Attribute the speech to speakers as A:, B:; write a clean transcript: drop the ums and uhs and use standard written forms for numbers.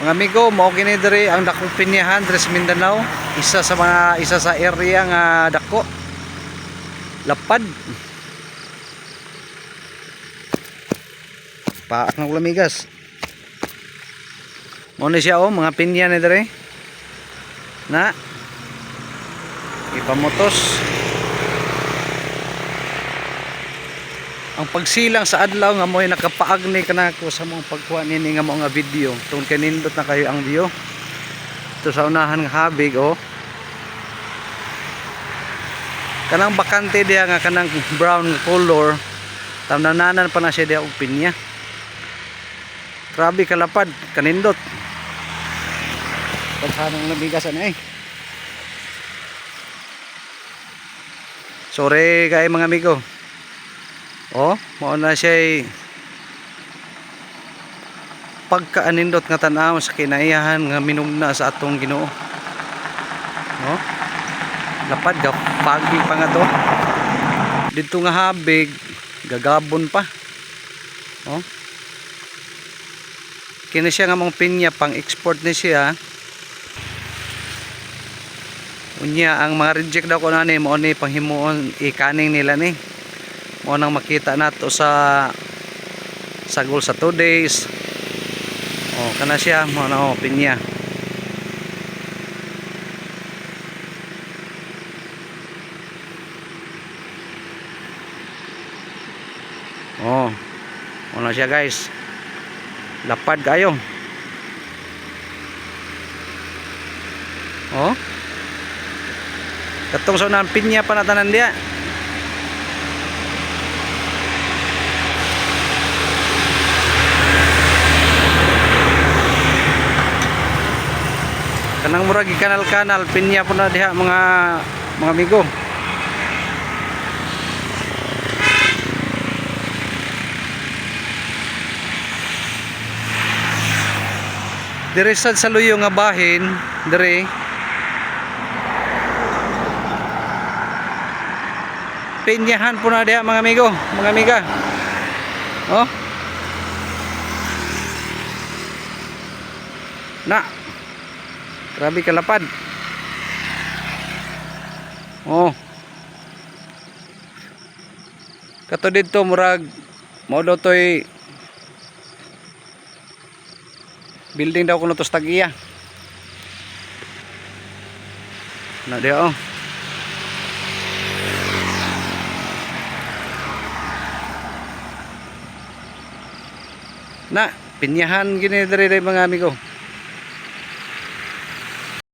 A: Mga amigo, mao kini diri ang dakong pinyahan diri sa Mindanao. Isa sa area nga dako. Lapad. Paak na lamigas. Mao ni siya oh, mga pinya ni diri. Na. Ipamotos. Ang pagsilang sa adlaw nga mo'y nakapaagni kanako sa mong pagkuha nini nga mao nga video tungod kay nindot na kayo ang view. Ito sa unahan nga habig oh. Kanang bakante diha nga kanang brown nga color, tamnananan pa na siya diha og pinya. Grabe kalapad, kanindot. Paghanong lamigas ani eh. Sorry kay mga amigo. Oh, mao na siya pagkaanindot nga tan-aw sa kinaiyahan nga minugna sa atong Ginoo. No? Lapad ga pagi pa nga to. Didto nga habig gagabon pa. Oh. Kini siya nga mong pinya pang export ni siya. Unya ang mga reject daw ko nani mao ni panghimuon ikaning nila ni. Mao nang makita nato sa sagol sa 2 days. Oh, kana siya mao na oh, pinya. Oh. Mao na siya, guys. Lapad kayo. Oh. Katong sa unahan pinya pa na tanan diya. Kanang murag kanal-kanal pinya po na diha mga amigo. Dire sad sa luyo nga bahin, dire pinyahan po na diha, mga amigo, mga amiga. Oh. Na. Grabe kalapad. Oh. Kato didto murag mao daw toy building daw kuno to sa tag-iya. Na diha oh. Na, pinyahan gini diri mga amigo.